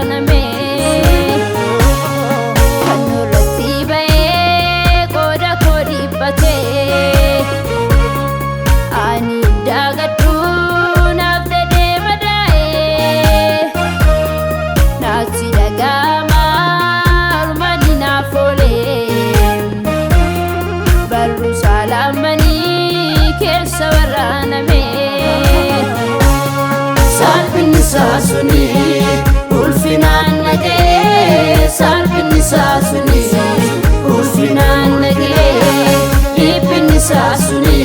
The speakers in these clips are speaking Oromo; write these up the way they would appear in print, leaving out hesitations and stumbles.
waraaname. Fannoo irratti ba'ee qooda koo dhiphatee. Ani daagadhu naaf jedhee madaa'ee. Naatti dhaga'ama ormanni naaf oolee. Barruu saalamanii keessa waraaname. Salphinni isaa suni ulfinaan na ga'ee. Salphinni isaa suni ulfinaan na ga'ee. Dhiphinni isaa suni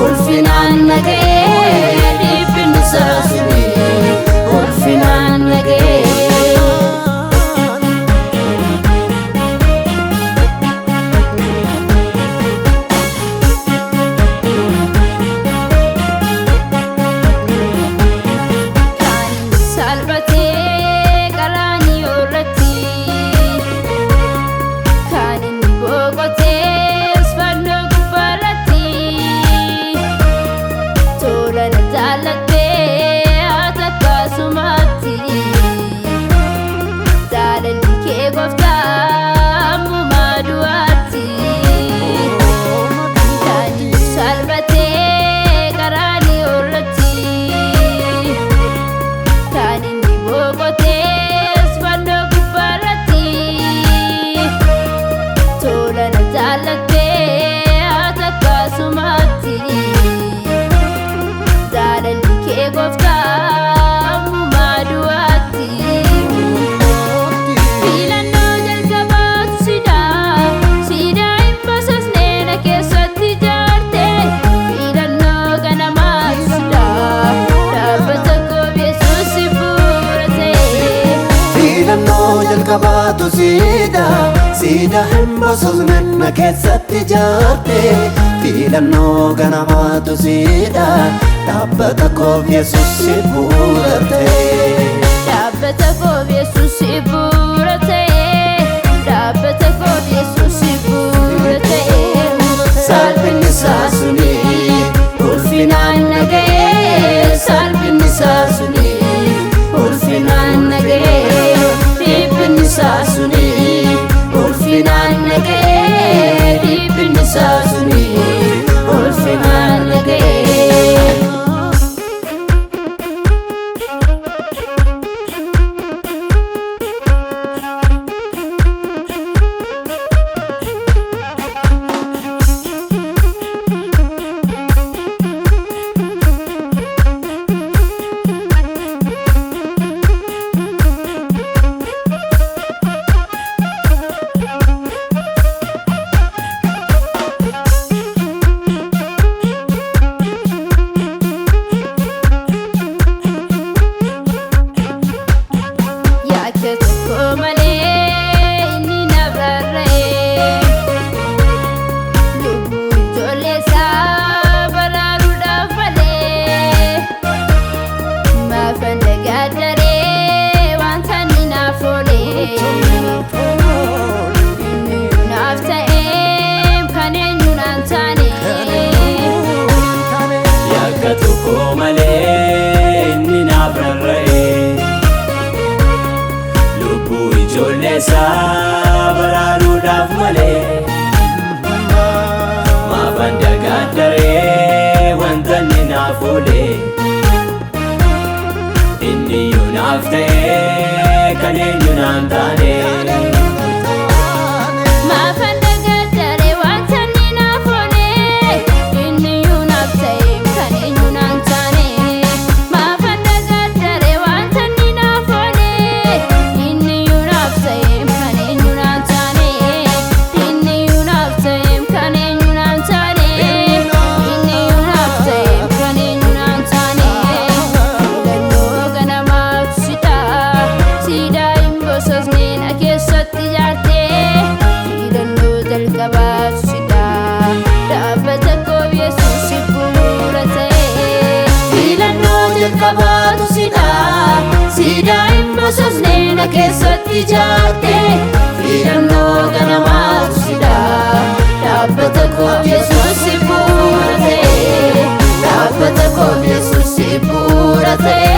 ulfinaan na ga'ee. Dhiphinni isaa suni ulfinaan na ga'ee. Kan salphatee qaraaniyo irratti, kan inni boqotees fannoo gubbaarratti. Tola na jaallattee ati akkasumatti, jaalalli kee gooftaa ammuma du'aatti. Kan salphatee qaraaniyo irratti, kan inni boqotees fannoo gubbaarratti. Tola na jaallattee ati akkasumatti, jaalalli kee gooftaa ammuma du'aatti. Filannoo jalqabaatu siidaa, siidaa hin basasne na keessatti ijaarte. Filannoo ganamaatu siidaa, dhaabbata koof Yesuus bu'uura ta'e. Filannoo jalqabaatu siidaa, siidaa hin bososne na keessatti ijaarte. Filannoo ganamaatu siidaa, dhaabbata koof Yesuus bu'uura ta'e. Dhaabbata koof Yesuus bu'uura ta'e. Dhaabbata koof Yesuus bu'uura ta'e. Salphinni isaa suni ulfinaan na ga'ee. Salphinni isaa suni ulfinaan na ga'ee. Dhiphinni isaa suni ulfinaan na ga'ee. Dhiphinni isaa suni ulfinaan na ga'ee. Yakka tokko malee inni na rarra'e. Lubbuu ijoollee isaa baraaruudhaaf malee. Maafan dagaaddaree wanta inni naaf oole. Inni naaf ta'ee kan eenyu naan taane. Yakka tokko malee inni naaf rarra'e. Lubbuu ijoollee isaa baraaruudhaaf malee. Maafan dagaaddaree wanta inni naaf oole. Inni iyyuu naaf ta'ee kan eenyu naan taane. Maafan dagaaddaree wanta inni naaf oole. Inni iyyuu naaf ta'e kan eenyu naan taane. Maafan dagaaddaree wanta inni naaf oole. Inni iyyuu naaf ta'e kan eenyu naan taane. Inni iyyuu naaf ta'e kan eenyu naan taane. Inni iyyuu naaf ta'e kan eenyu naan taane. Filannoo ganamaatu siidaa, siidaa hin bososne na keessatti ijaarte. Filannoo jalqabaatu siidaa, dhaabbata koof Yesuus bu'uura ta'e. Filannoo jalqabaatu siidaa, siidaa hin bososne na keessatti ijaarte. Filannoo ganamaatu siidaa, dhaabbata koof Yesuus bu'uura ta'e. Dhaabbata koof Yesuus bu'uura ta'e.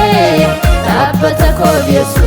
Dhaabbata koof Yesuus.